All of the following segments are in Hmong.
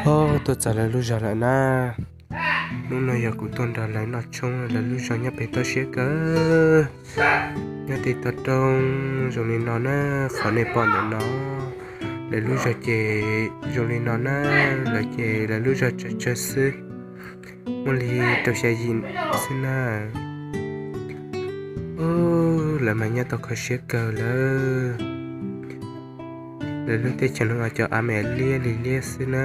Ob, tuaj txog lawv lub zos lawm na. Hnub no yog kuv tuaj nrog lawv noj tshoob, lawv lub zos nyob pem toj siab kawg. Nyob tej toj roob zoo li no na, qhov nej pom ntawm no. Lawv lub zos ces zoo li no na, lawv ces lawv lub zos tsawg tsawg xwb, muaj li rau xya yim xwb na. Ub, lawv mas nyob tau kho siab kawg lawm. Lawv lub teb chaws no mas cov av mas liab li liab xwb na.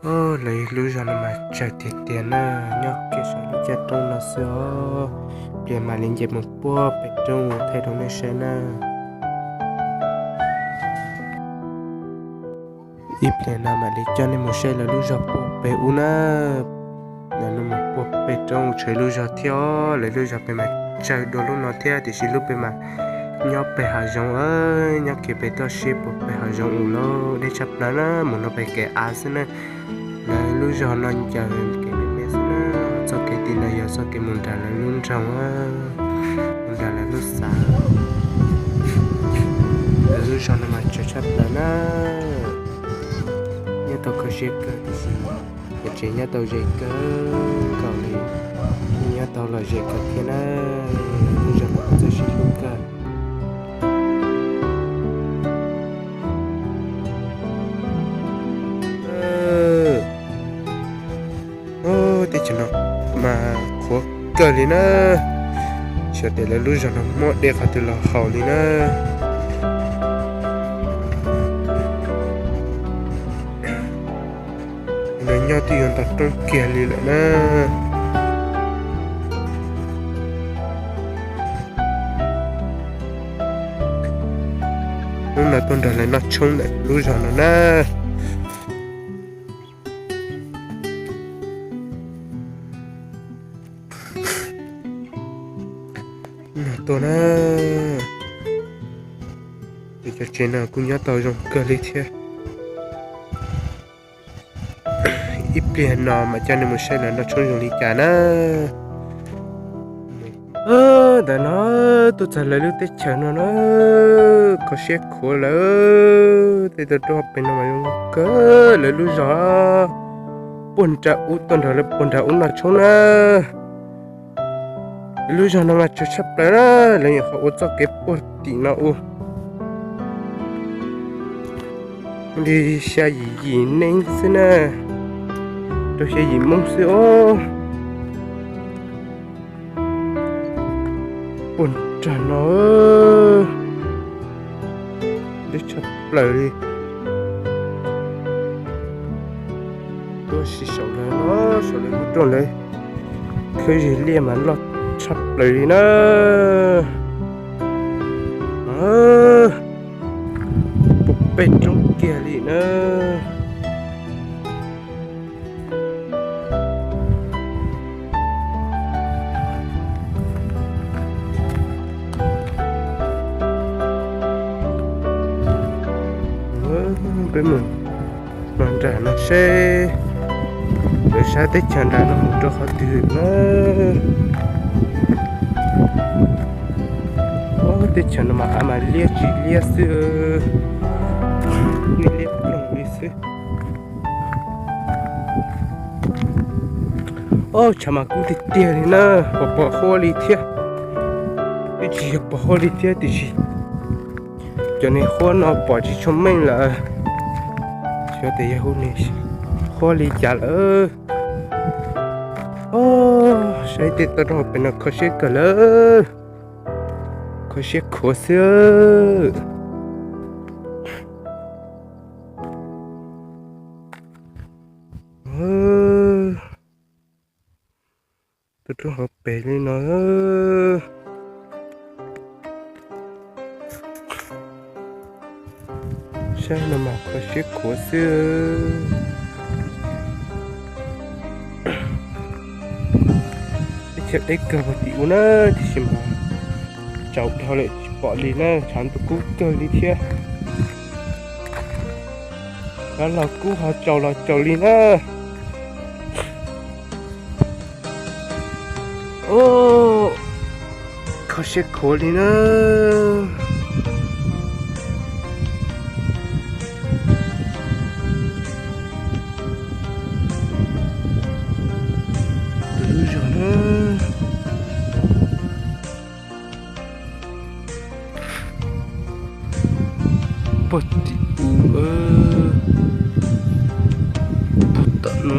Ob, lawv lub zos no mas tsawg tiag tiag na, nyob kiag saum lub caj roob no xwb os. Pliag mam li nce mus puag pem roob mus thaij rau nej saib na. Ib pliag no mam li coj nej mus saib lawv lub zos puag pem ub na. Lawv lub mus puag pem roob tshwm lub zos thiab os, lawv lub zos pem mas tsawg dua lub no thiab tiam sis lub pem mas nyob pem hav zoov, nyob kiag pem toj siab puag pem hav zoov ub lawm, deb tshaj plaws na, mus no pem kev av xwb na. Lawv lub zos no ncaws kev me me xwb na, txoj kev tim no yog txoj kev mus nram lawv lub nroog, mus nram lawv lub xav. Lawv lub zos no mas tsawg tshaj plaws na, nyob tau kho siab kawg tiam sis kuj tseem nyob tau ze kawg nkaus li, nyob tau lom zem kawg thiab na. Lub zos no txawj sib hlub kawg. Ub, teb chaws no mas qhuav kawg li na, xyov tias lawv lub zos no muaj dej qhov twg los haus li na. Nws nyob twb yuav nto roob kiag li lawm na. Hnub no tuaj nrog lawv noj tshoob ntawm lub zos no na. Hnub no tuaj na, cov tsev no kuj nyob tau zoo kawg li thiab. Ib pliag no mam coj nej mus saib lawv noj tshoob zoo li cas na. Ntawm no tuaj txog lawv lub teb chaws no na, kho siab khuav lawm. Tej toj roob pem no mas zoo kawg, lawv lub zos puag nram ub, tuaj nrog lawv puag nram ub noj tshoob na. Lawv lub zos no mas tsawg tshaj plaws na, lawv nyuam qhuav ua txoj kev puag tim no ub. Li xya yim yim neej xwb na, rau xya yim moob xwb os. Puag nram no, deb tshaj plaws li. Tuaj sim saum lawv no, saum lawv lub rooj lawv, khwb zig liaj mas loj tshaj plaws li na. Puag pem roob kiag li na. Peb mus no nram no seb lawv sab teb chaws nram no mus rau qhov twg na. Ob, teb chaws no mas av mas liab tsis liab xwb, liab liab ploog li xwb. Ob, tshav mas kub tiag tiag li na, pos pos huab li thiab. Twb tsis yog pos huab li thiab tiam sis cov niag huab no pom tsis tshua meej lawm. Xyov tias yog hu niag huab li cas lawm. Ob, saib tej toj roob pem no kho siab kawg lawm, kho siab khuav xwb. Toj roob hauv pes li no. Saib no mas kho siab khuav xwb. Teb chaws deb kawg puag tim ub na, tiam sis mas tsaus dhau lawm tsis pom li na, tshav ntuj kub kawg li thiab. Los los kub ho tsaus los tsaus li na. Kho siab khuav li na. puag tim u, puag tom no,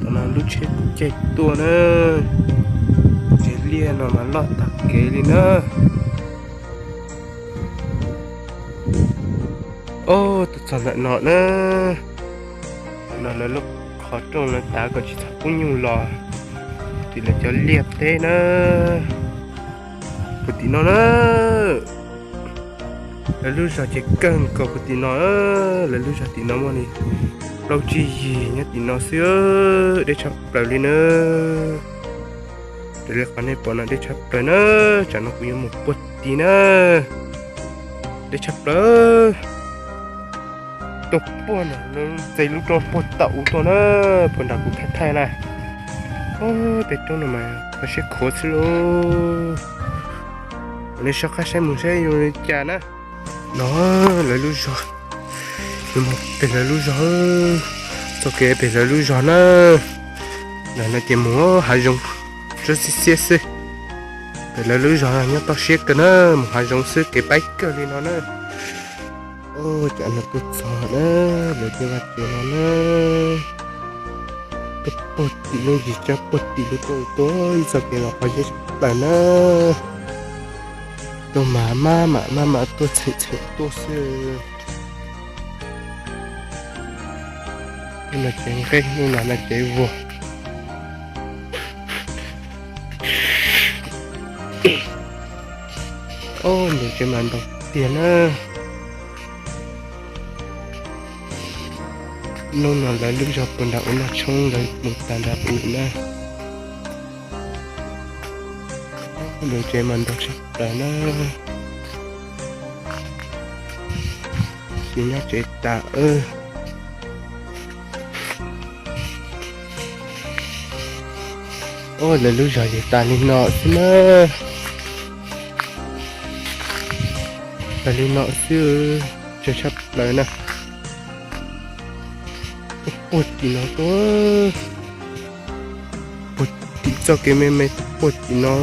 tom no lub tsheb kuj caij tuaj na. Tsev liaj no mas loj tag kev li na. Ob, tuaj txog ntawm no na, no lawv lub qhov rooj lawv tav kom tsis txhob pub nyuj los tim lawv cov liaj teb na. Puag tim no na, lawv lub zos ces kawg nkaus puag tim no, lawv lub zos tim no muaj li plaub tsib yig nyob tim no xwb, deb tshaj plaws li na. Raws li qhov nej pom no deb tshaj plaws na, tsam no kuv yuav mus puag tim na, deb tshaj plaws. Tuaj puag no, txev lub roob puag tom u tuaj na, puag nram kuv thaij thaij na. Peb roob no mas kho siab khuav xwb lauj. Nej soj qab saib mus saib yuav li cas na. No lawv lub zos, yuav mus pem lawv lub zos, txoj kev pem lawv lub zos na. Ntawm no ces mus hav zoov tsob xiab xiab xwb. Pem lawv lub zos nyob toj siab kawg na, mus hav zoov xwb kev pab kawg li no na. Tsam no tuaj txog na, lawv tej vaj tsev no na, tuaj puag tim lub ntsis tsawb puag tim lub roob tuaj, ib txoj kev los qhov zeb tshaj plaws na. Tuaj mas maj mam maj mam tuaj txheem txheem tuaj xwb. Lub no tsev nqeeb, lub no tsev vuag. Ob, ntu tsev mas ntau tiag na. Hnub no lawv lub zos puag nram ub no tshoob lawv mus tas nram ub na. Ntu tsev mas ntau tshaj plaws na. Tsis nyob tsev tas. Ob, lawv lub zos ces tas li no xwb na. Tas li no xwb, tsawg tshaj plaws na. Puag tim no tuaj, puag tim txoj kev me me puag tim no,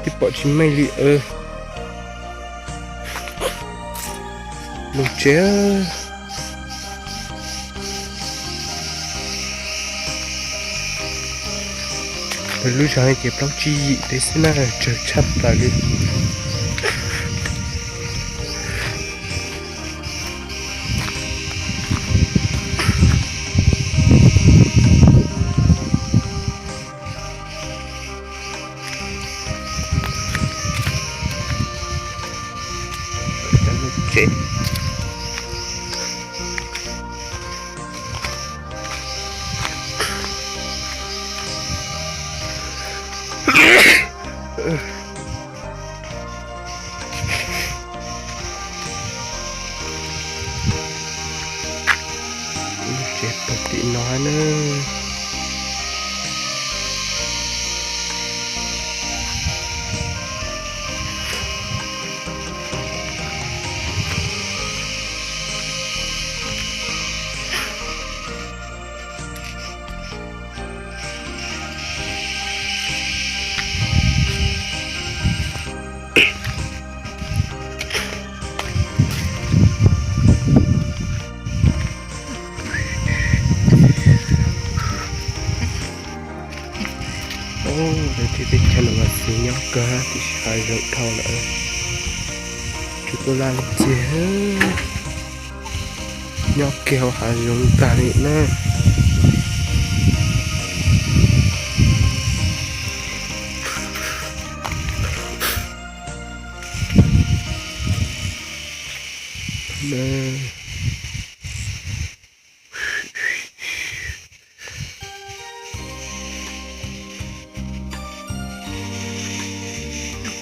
twb pom tsis meej li. Lub tsev, lub zos ces plaub tsib yim tej xwb na, tsawg tshaj plaws li. Tsev. Tsev puag tim no na. Lawv tej teb chaws no mas xis nyob kawg tiam sis hav zoov dhau lawm, tsis tuaj laj txiag, nyob kiag hauv hav zoov tag li na.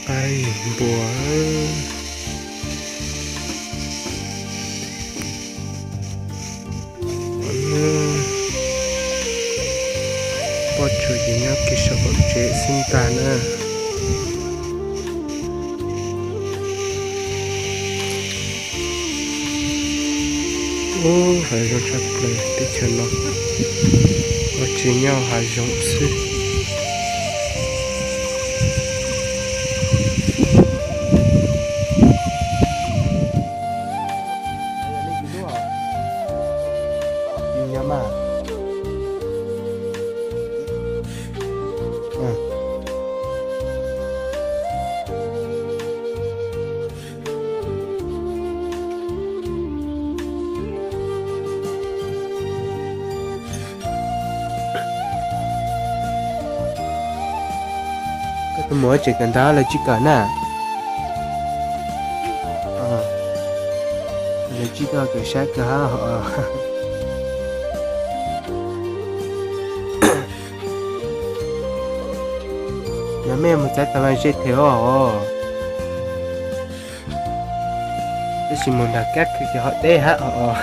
Qaib npua. Pob tsuas ces nyob kiag saum qaum tsev xwb ntag na. Ub, hav zoov tshaj plaws teb chaws no, ua tsev nyob hav zoov xwb. Mus tsev kawm ntawv lawv tsis kawm na. Lawv tsis kawm, kawm sab kawg hab. Yog mej mus txav tas mas ze them os. Tab sis mus nram kab kws ces ho deb hab os.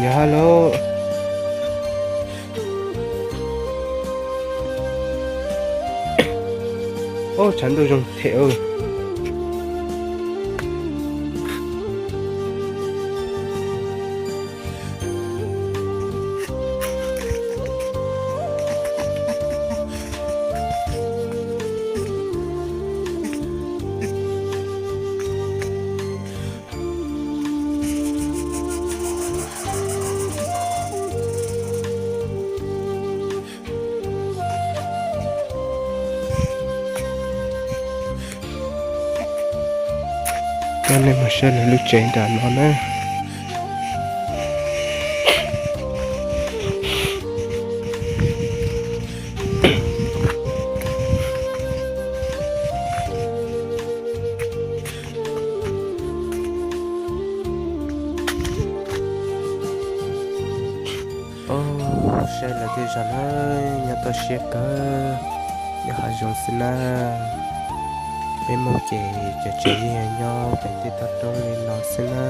Yog hab lauj. Ub, tshav ntuj zoo them. Coj nej mus saib lawv lub tsev nram no na. Saib lawv tej zos na, nyob toj siab kawg, nyob hav zoov xwb na. Peb Hmoob ces cov tsev yeej nyob pem tej toj roob li no xwb na.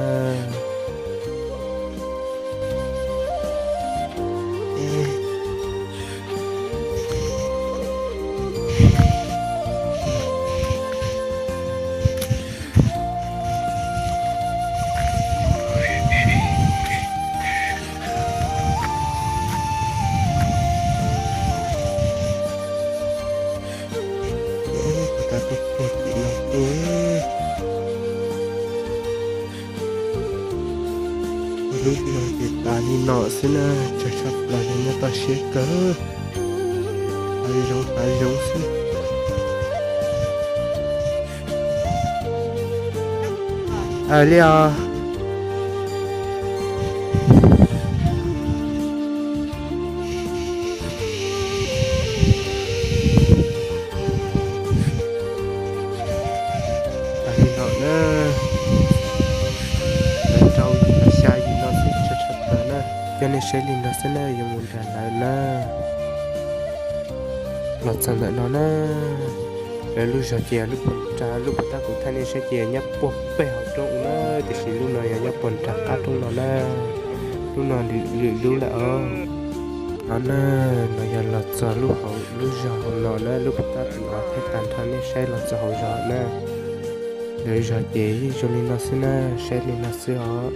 Lub zos ces tas li no xwb na, tsawg tshaj plaws li, nyob toj siab kawg, hav zoov hav zoov xwb. Aw li os. Tas li no na, lawv rau yim los xya yim no xwb, tsawg tshaj plaws na. Coj nej saib li no xwb na, yuav mus nram lawv na. Los txog ntawm no na, lawv lub zos ces lub puag nrag, lub puag ta kuv thaij nej saib ces nyob puag pem hauv roob u na, tiam sis lub no yog nyob puag nrag qab roob no na. Lub no lwm lub lawm os. No na, no yog los txog lub hauv lub zos hauv no na, lub puag ta kuv thaij tag nrho nej saib los txog hauv zos na. Lawv zos ces yeej zoo li no xwb na, saib li no xwb os.